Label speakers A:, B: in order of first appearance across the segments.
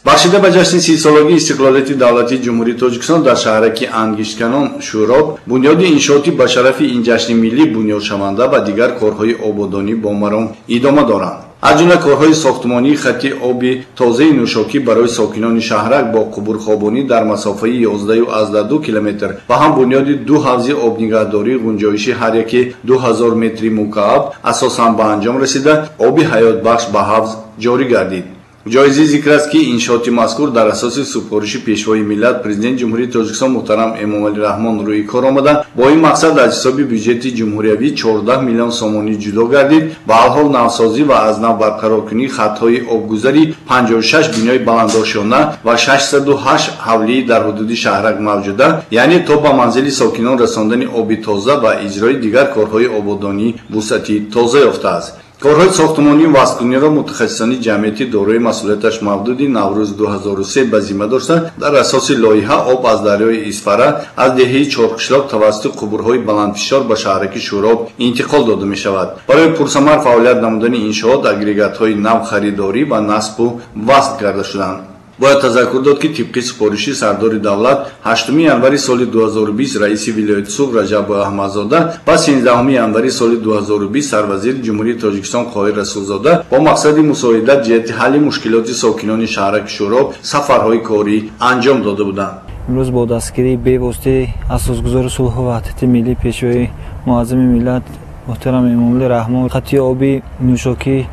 A: Бахшида ба ҷашни 30-солагии истиқлолияти давлатии Ҷумҳурии Тоҷикистон дар шаҳраки Ангиштканон Шӯроб бунёди иншооти ба шарафи ин ҷашни миллӣ бунёдшаванда ва дигар корҳои ободонӣ бо маром идома доранд. Аз ҷумла корҳои сохтмонии хати оби тозаи нӯшокӣ барои сокинони шаҳрак бо қубурхобонӣ дар масофаи 11,2 километр ва ҳам бунёди ду ҳавзи обнигаҳдории гунҷоиши ҳар яке 2000 метри мукааб асосан ба анҷом расида, оби ҳаётбахш ба ҳавз ҷорӣ гардид. Ҷоизи зикр аст, ки иншооти мазкур дар асоси супориши Пешвои миллат, Президенти Ҷумҳурии Тоҷикистон муҳтарам Эмомалӣ Раҳмон рӯи кор омада, бо ин мақсад аз ҳисоби бюҷети ҷумҳуриявӣ 14 миллион сомонӣ ҷудо гардид ва алҳол навсозӣ ва аз нав барқароркунии хатҳои обгузари 56 бинои баландошёна ва 608 ҳавлии дар ҳудуди шаҳрак мавҷуда, яъне то ба манзили сокинон расондани оби тоза ва иҷрои дигар корҳои ободонӣ вусъати тоза ёфтааст. Корҳои сохтмонию васткуниро мутахассисони ҷамъияти дорои масъулияташ мавдуди Наврӯз 2003 ба зимма дошта, дар асоси лоиҳа об аз дарёи Исфара аз деҳаи Чорқишлоқ тавассути қубурҳои баландфишор ба шаҳраки Шӯроб интиқол дода мешавад. Барои пурсамар фаъолият намудани иншоот агрегатҳои нав харидорӣ ва насбу васл карда шуданд. Бояд тазаккур дод, ки тибқи супориши сардори давлат 8 январи соли 2020 раиси вилояти Суғд Раҷаб Аҳмадзода ва 13 январи соли 2020 сарвазири Ҷумҳурии Тоҷикистон Қоҳир Расулзода бо мақсади мусоидат ҷиҳати ҳалли мушкилоти сокинони шаҳраки Шӯроб сафарҳои корӣ анҷом дода буданд.
B: Имрӯз бо дастгирии бевоситаи асосгузори сулҳу ваҳдати миллӣ, Пешвои муаззами миллат муҳтарам Эмомалӣ Раҳмон хати оби нӯшокии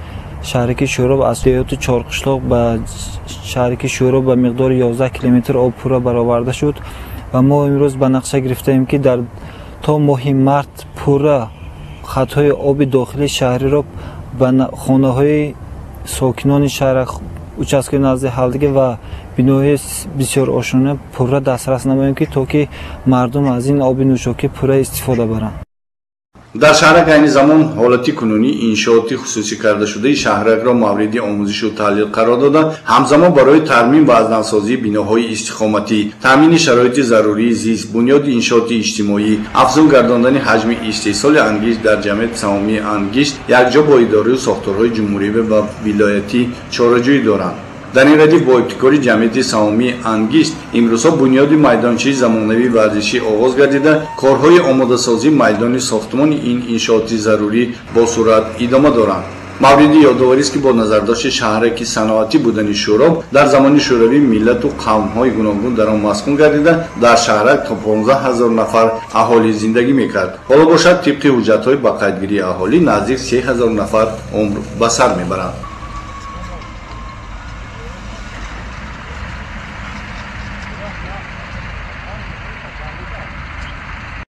B: шаҳраки Шӯроб аз деҳоти Чорқишлоқ ба шаҳраки Шӯроб ба миқдори 11 километр об пурра бароварда шуд ва мо имрӯз ба нақша гирифтаем, ки дар то моҳи март пурра хатҳои оби дохили шаҳриро ба хонаҳои сокинони шаҳр, участкаи назди ҳалдига ва биноҳои бисёрошона пурра дастрас намоем, ки то ки мардум аз ин оби нӯшокӣ пурра истифода баранд.
A: Дар шаҳрак айни замон ҳолати кунунӣ иншооти хусусӣ кардашудаи шаҳракро мавриди омӯзишу таҳлил қарор дода, ҳамзамон барои тармим ва аз навсозии биноҳои истиқоматӣ, таъмини шароити зарурии зист, бунёди иншооти иҷтимоӣ, афзун гардондани ҳаҷми истеҳсоли ангишт дар ҷамъияти саҳомии Ангишт якҷо бо идораю сохторҳои ҷумҳуриявӣ ва вилоятӣ чораҷӯӣ доранд. Дар ин радиф бо ибтикори ҷамъияти саҳомии Ангишт имрӯзҳо бунёди майдончаи замонавии варзишӣ оғоз гардида, корҳои омодасозии майдони сохтмони ин иншооти зарурӣ бо суръат идома доранд. Мавриди ёдоварист, ки бо назардошти шаҳраки саноатӣ будани Шӯроб дар замони шӯравӣ миллату қавмҳои гуногун дар он маскун гардида, дар шаҳрак то 15 ҳазор нафар аҳолӣ зиндагӣ мекард. Ҳоло бошад, тибқи ҳуҷҷатҳои ба қайдгирии аҳолӣ наздик 3000 нафар умр ба сар мебаранд.